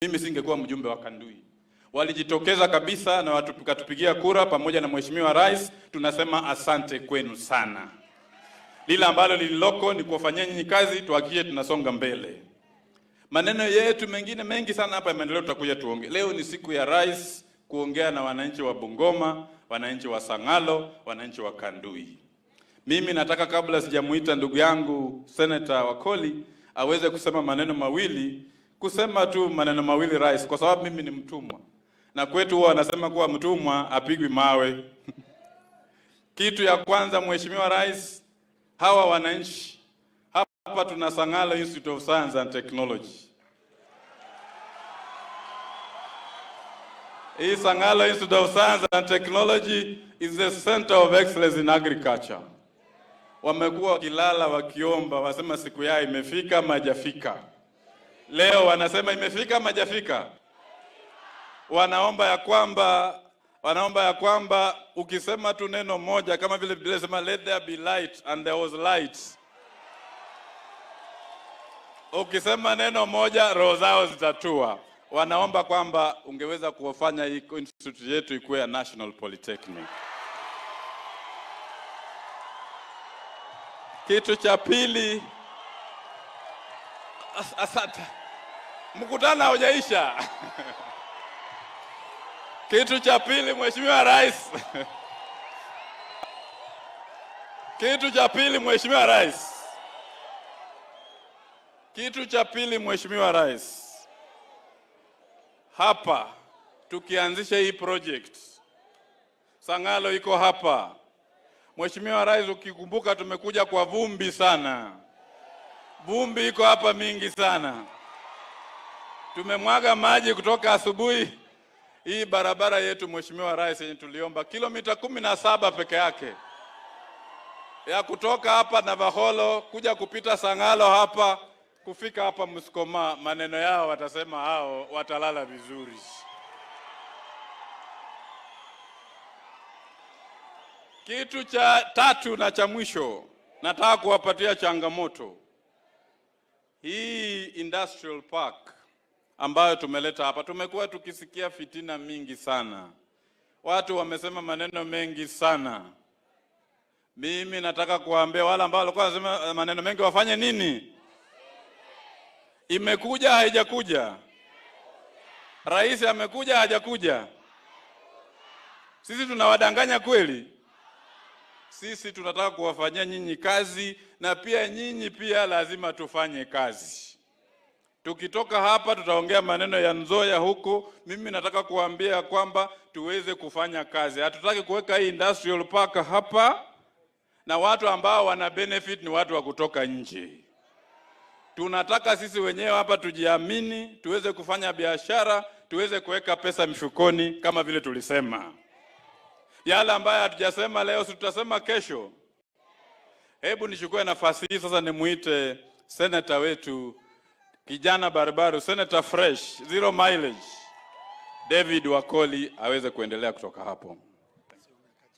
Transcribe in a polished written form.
Mimi singekuwa mjumbe wa Kandui. Walijitokeza kabisa na wakatupigia kura pamoja na Mheshimiwa Rais. Tunasema asante kwenu sana. Lile ambalo lililoko ni kuwafanyia nyinyi kazi, tuhakikishe tunasonga mbele. Maneno yetu mengine mengi sana hapa ya maendeleo tutakuja tuongee. Leo ni siku ya rais kuongea na wananchi wa Bungoma, wananchi wa Sang'alo, wananchi wa Kandui. Mimi nataka kabla sijamuita ndugu yangu Senator Wakoli aweze kusema maneno mawili, kusema tu maneno mawili rais, kwa sababu mimi ni mtumwa na kwetu huwa wanasema kuwa mtumwa apigwi mawe. Kitu ya kwanza, Mheshimiwa Rais, hawa wananchi hapa tuna Sang'alo Institute of Science and Technology. Hii Sang'alo Institute of Science and Technology is the center of excellence in agriculture. Wamekuwa wakilala wakiomba, wasema siku yao imefika ama haijafika. Leo wanasema imefika ama haijafika. Wanaomba ya kwamba ukisema tu neno moja kama vile Biblia inasema let there be light and there was light. Ukisema neno moja roho zao zitatua. Wanaomba kwamba ungeweza kuwafanya hii institute yetu ikuwe ya National Polytechnic. Kitu cha pili, asante. Mkutano haujaisha. Kitu cha pili, Mheshimiwa Rais. Kitu cha pili, Mheshimiwa Rais. Kitu cha pili, Mheshimiwa Rais. Hapa tukianzisha hii project, Sang'alo iko hapa. Mheshimiwa Rais, ukikumbuka tumekuja kwa vumbi sana. Vumbi iko hapa mingi sana. Tumemwaga maji kutoka asubuhi. Hii barabara yetu Mheshimiwa Rais yenye tuliomba kilomita 17 peke yake ya kutoka hapa Navakholo kuja kupita Sang'alo hapa kufika hapa Musikoma, maneno yao watasema hao watalala vizuri. Kitu cha tatu na cha mwisho, nataka kuwapatia changamoto. Hii industrial park ambayo tumeleta hapa, tumekuwa tukisikia fitina mingi sana, watu wamesema maneno mengi sana. Mimi nataka kuwaambia wale ambao walikuwa wanasema maneno mengi wafanye nini? Imekuja haijakuja? Rais amekuja hajakuja? Sisi tunawadanganya kweli? Sisi tunataka kuwafanyia nyinyi kazi, na pia nyinyi pia lazima tufanye kazi. Tukitoka hapa tutaongea maneno ya Nzoia huko. Mimi nataka kuambia kwamba tuweze kufanya kazi. Hatutaki kuweka hii industrial park hapa na watu ambao wana benefit ni watu wa kutoka nje. Tunataka sisi wenyewe hapa tujiamini, tuweze kufanya biashara, tuweze kuweka pesa mfukoni kama vile tulisema. Yale ambayo hatujasema leo si tutasema kesho. Hebu nichukue nafasi hii sasa nimuite senator wetu kijana barubaru, Senator Fresh, zero mileage, David Wakoli aweze kuendelea kutoka hapo.